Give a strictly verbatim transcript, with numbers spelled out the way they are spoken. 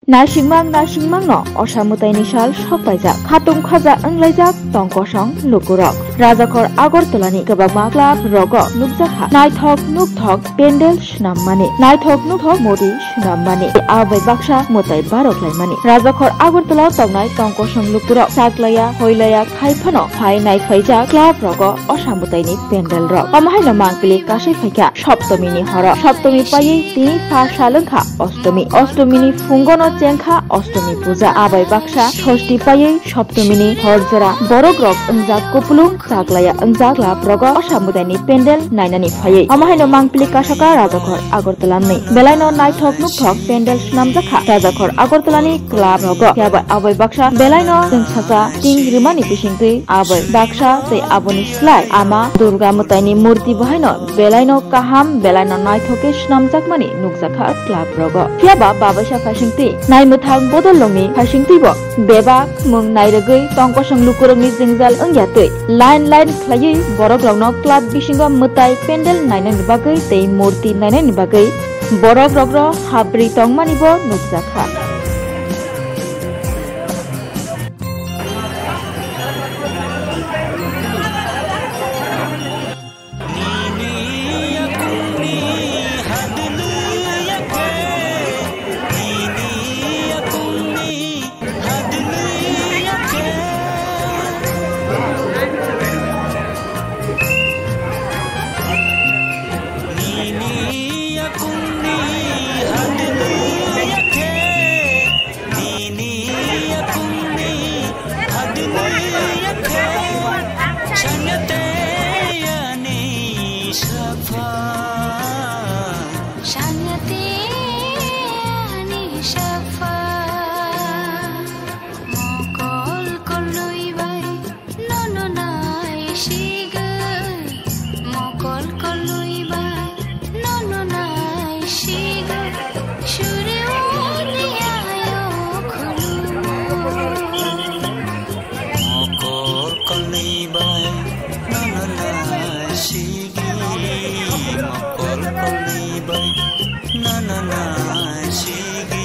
Naisingmang naisingmangno Osa Mwtaini sal sokpaijak, khatung khaja wnglaijak tongkosong lukurok. Rajakhor Agartalani kwbangma club rogo nukjakha naithok nukthok pandal swnammani, naithok nukthok murti swnammani, abai baksa mwtai baroklaimani. Rajakhor Agartala tongnai tongkosong lukurok chaklaiya, hoilaiya khai phano phai naiphaijak club rogo Osa Mwtaini pandal rok. Omo haino mangpili kasai phaikha Saptomini horo. Saptomi paiwi tini pha sal wngkha Ostomi. Ostomini phungono chengkha Ostomi puja. Abai baksa Sosti paiwi Saptomini hor jora borok rok wngjak kupulung chaklaiya wngjak club rogo Osa Mwtaini pandal nainani phaiwi. Omo haino mangpili kasaka Rajakhor Agartala ni belaino naithok nukthok pandal swnamjakha Rajakhor Agartalani club rogo. Phiya ba abai baksa belaino chwngsacha ting rwmani bisingtwi abai baksa tei aboni slai Ama Durga Mwtaini murti bahaino belaino kaham, belaino naithok khe swnamjakmani nukjakha club rogo. Phiya ba babaisa phaisingtwi naimwthang bodol rokni phaisingtwi bo bebak mung nairwgwi tongkosong lukurokni jwngjal wngya twi line line khlaiwi borok rokno club bisingo mwtai pandal nainani bagwi tei murti nainani bagwi borok rokno habri tongmani bo nukjakha. Nini yakungni hadini yakhe, nini yakungni hadini yakhe, chanyate yani sapha, chanyate yani sapha, mokol koloi bai. Nono naisigwi, mokol kolwi bai, nono naisigwi, suri uni ayo khulumo. Mokol kolwi bai, nono naisigwi, mokol kolwi bai, nono naisigwi.